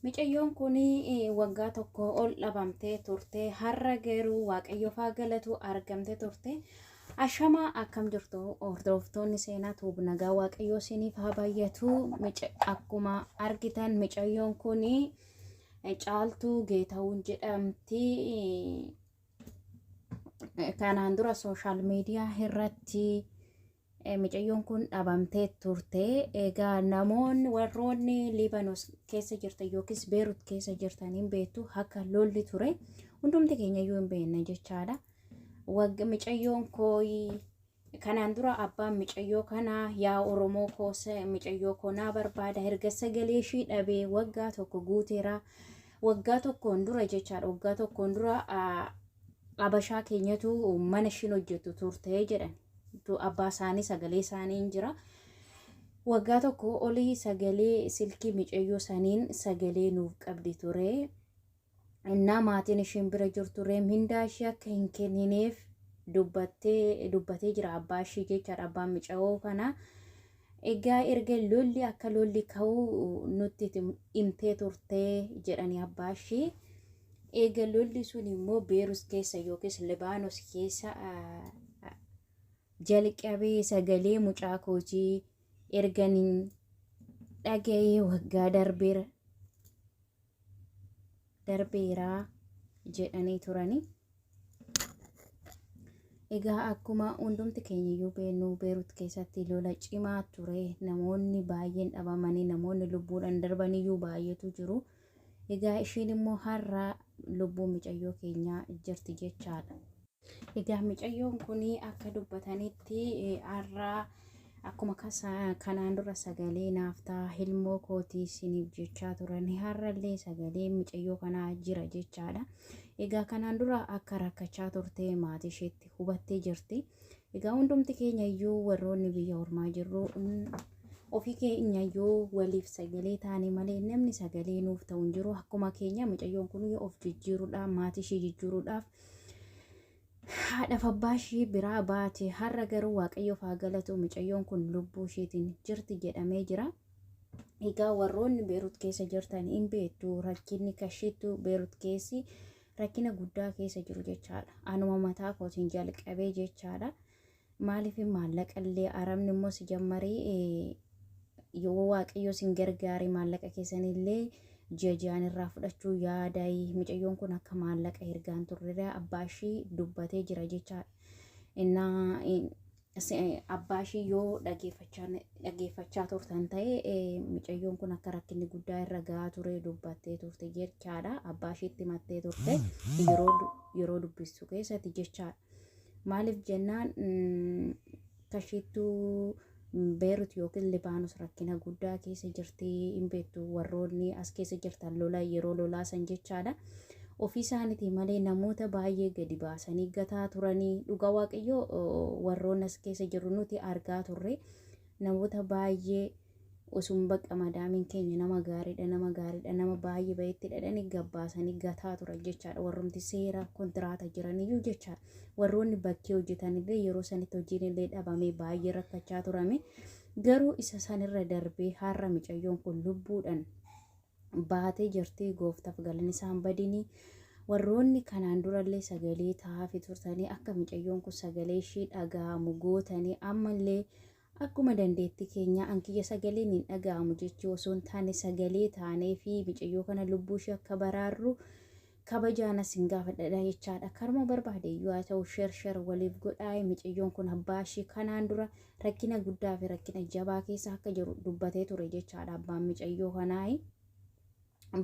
Micayyoon kun waggaa tokko ol dhabamtee turte. Har'a garuu Waaqayyoof haa galatu argamte turte. Ashamaa akkam jirtu hordoftoonni Seenaa Tuub, nagaa Waaqayyoo isiniif haa baay'atu. Akkuma argitan micayyoon kun Caaltuu Geetawuun jedhamti. Kanaan dura social media irratti micayyoon kun dhabamtee turte. Egaa namoonni warroonni Libanos keessa jirtan yookiis Beerut keessa jirtan hin beektu, akka lolli ture hundumti keenya iyyuu hin beekna jechaadha. Wagga micayyoon kooyi kanaan dura abbaan micayyoo kanaa, "Yaa Oromoo koo, micayyoo koo naa barbaada, erga sagalee ishii dhabee waggaa tokko guuteera." Waggaa tokkoon dura jechaadha. Waggaa tokkoon dura abashaa keenyatu mana ishiin hojjettu turte jedhan. Abbaa isaanii sagalee isaanii hin jira. Waggaa tokko olii sagalee silkii micayyoo saniin sagalee nuuf qabdi ture. Innaa maatiin ishiin bira jirtu ture mindaa ishee akka hin kennineef dubbattee dubbatee jira abbaa ishii jechaadha, abbaan micayyoo kana. Egaa erga lolli akka lolli ka'uu nutti himtee turtee jedhanii abbaa ishii. Eega lolli sun immoo Beerus keessa yookiis Libaanos keessa jalqabee sagalee mucaa kootii erganiin dhaga'ee waggaa darbeera darbeeraa jedhanii turani. Egaa akkuma hundumti keenya iyyuu beeknu, Beerut keessatti lola cimaa ture. Namoonni baay'een dhabamanii, namoonni lubbuudhaan darbaniyyuu baay'eetu jiru. Egaa ishiin immoo har'a lubbuu micayyoo keenyaa jirti jechaadha. Egaa micayyoon kun akka dubbatanitti har'a akkuma kanaan dura sagalee naaftaa ilmoo kootii isiniif jechaa turan, har'allee sagalee micayyoo kanaa jira jechaadha. Egaa kanaan dura akka rakkachaa turte maatii isheetti hubattee jirti. Egaa hundumti keenya iyyuu warroonni biyya ormaa jirru ofii keenya iyyuu waliif sagalee taane malee namni sagalee nuuf ta'u hin jiru. Akkuma keenya micayyoon kun of jijjiiruudhaaf, maatii ishee jijjiiruudhaaf haadhaaf abbaa ishee biraa baate. Har'a garuu Waaqayyoof haa galatu, micayyoon kun lubbuu isheetiin jirti jedhamee jira. Egaa warroonni Beerut keessa jirtan hin beektu, rakkinni kashiitu Beerut keessi rakkina guddaa keessa jiru jechaadha. Anuma mataa kootiin jalqabee jechaadha. Maaliif maallaqa illee arabni immoo si jammarii yoo Waaqayyo sin gargaare maallaqa keessanillee ji'a ji'aan irraa fudhachuu yaadayi. Micayyoon kun akka maallaqa ergaan turre abbaa ishii dubbatee jira jechaadha. Innaa abbaa ishii yoo dhageeffachaa turtan ta'e, micayyoon kun akka rakkinni guddaa irra gahaa ture dubbattee turte jechaadha. Abbaa ishiitti himattee turte yeroo dubbistu keessatti jechaadha. Maaliif jennaan, kashiittuu Beerut yookiin Libaanos rakkina guddaa keessa jirti, hin beektu warroonni as keessa jirtan lola yeroo lolaa san jechaadha. Ofii isaaniitii malee namoota baay'ee gadi baasanii gataa turanii, dhugaa Waaqayyoo warroonni as keessa jirru nuti argaa turre. Namoota baay'ee osuma bakka madaamiin keenya nama gaariidha, nama gaariidha, nama baay'ee bayetti dhadhanii gabbaasanii gataa turan jechaadha. Warrumti seera kontiraata jiraniyyuu jechaadha. Warroonni bakkee hojjetanillee yeroo sanitti hojiin illee dhabamee baay'ee rakkachaa turame. Garuu isa sanirra darbee har'a micayyoon kun lubbuudhaan baatee jirti. Gooftaaf galanni isaan badinii. Warroonni kanaan durallee sagalee ta'aafi turtanii, akka micayyoon kun sagalee ishii dhaga'amu gootanii, ammallee akkuma dandeettii keenya, ankiyya sagaleen hin dhaga'amu jechuu osoo hin taane, sagalee taanee fi micayyoo kana lubbuu ishee akka baraarru kabajaan asin gaafadha jechaadha. Karuma barbaade iyyuu haa ta'u, share share waliif godhaa. Micayyoon kun abbaa ishee kanaan dura rakkina guddaa fi rakkina jabaa keessa akka jiru dubbatee ture jechaadha abbaan micayyoo kanaa.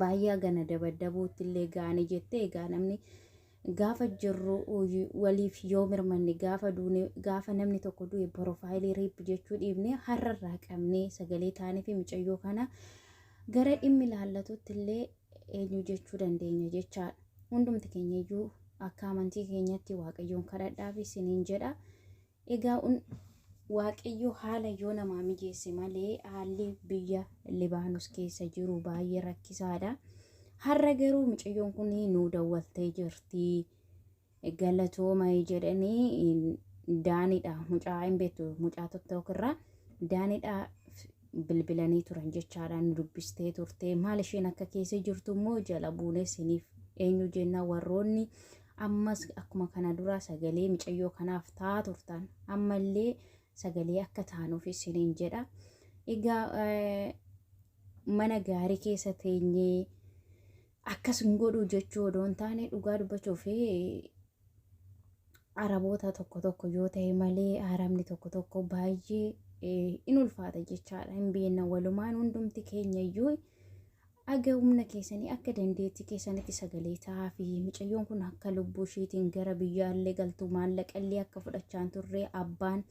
Baay'ee gana dabaddabuutti illee gaane jettee. Egaa namni gaafa jirru waliif yoo mirmanne, gaafa duune, gaafa namni tokko du'e profile RIP jechuu dhiibne, har'arraa qabnee sagalee taanee fi micayyoo kana gara dhimmi ilaallatutti illee eenyu jechuu dandeenya jechaadha. Hundumti keenya iyyuu akka amantii keenyatti Waaqayyoon kadhadhaaf isiniin jedha. Egaa Waaqayyo haala yoo namaa mijeesse malee haalli biyya Libaanos keessa jiru baay'ee rakkisaadha. Har'a garuu micayyoon kun nuu dawwaltee jirti. Galatooma jedhanii Daanidha. Mucaa hin beektu, mucaa TikTok irraa Daanidha. Bilbilanii turan jechaadha. Nu dubbistee turte. Maal isheen akka keessa jirtu immoo jala buunee isiniif eenyu jenna. Warroonni ammas akkuma kana dura sagalee micayyoo kanaaf ta'aa turtan ammallee sagalee akka taanuuf isiniin jedha. Egaa mana gaarii keessa teenyee akkas hin godhu jechuu odoo hin taane, dhugaa dubbachuuf Araboota tokko tokko yoo ta'e malee Arabni tokko tokko baay'ee in ulfaata jechaadha. Hin beekna walumaan hundumti keenya iyyuu. Aga humna keessanii, akka dandeettii keessanitti sagalee ta'aa fi mucayyoon kun akka lubbuu ishiitiin gara biyyaallee galtu, maallaqallee akka fudhachaa hin turre abbaan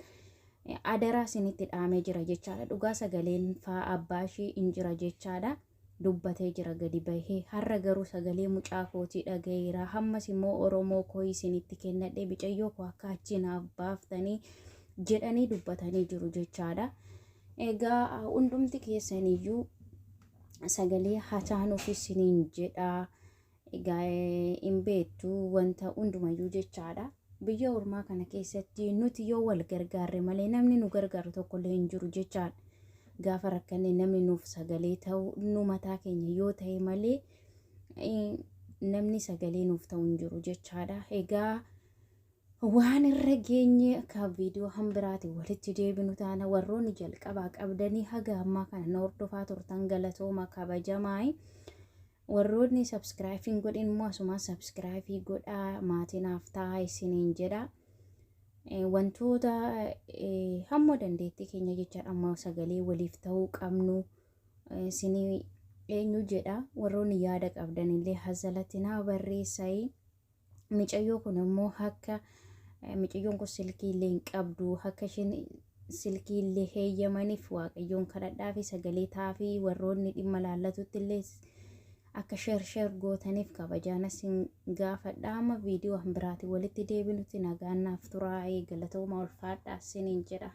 adaraa isinitti dhaamee jira jechaadha. Dhugaa sagaleen faa abbaa ishii hin jira jechaadha. Dubbatee jira gadi bahee. Har'a garuu sagalee mucaa kootii dhagayeera. Hammas immoo Oromoo koo isinitti kennadhe, mucayyoo koo akka achi naaf baaftanii jedhanii dubbatanii jiru jechaadha. Egaa hundumti keessaniyyuu sagalee haa taanuuf isiniin jedha. Egaa hin beektu wanta hundumayyuu jechaadha. Biyya ormaa kana keessatti nuti yoo wal gargaarre malee namni nu gargaaru tokkollee hin jiru jechaadha. Gaafa rakkanne namni nuuf sagalee ta'u nu mataa keenya yoo ta'e malee namni sagalee nuuf ta'u hin jiru jechaadha. Egaa waan irra geenye akka viidiyoo hambiraatiin walitti deebinu taana. Warroonni jalqabaa qabdanii haga ammaa kana na hordofaa turtan galatooma, kabajamaa. Warroonni subscribe hin godhin immoo asumaan subscribe godhaa, maatii naaf ta'aa isiniin jedha. Wantoota hamma dandeettii keenya jechaadha, amma sagalee waliif ta'uu qabnu isinii eenyu jedha. Warroonni yaada qabdan illee hazalatti naa barreessaa. Micayyoo kun immoo akka micayyoon kun silkii illee hin qabdu, akka isheen silkii illee heeyyamaniif Waaqayyoon kadhadhaa fi sagalee ta'aa fi warroonni dhimma laallatutti illee akka share share gootaniif kabajaanas hin gaafadha. Amma viidiyoo hambiraatiin walitti deebinutti nagaan naaf turaa, galatooma, ulfaadhaa isiniin jedha.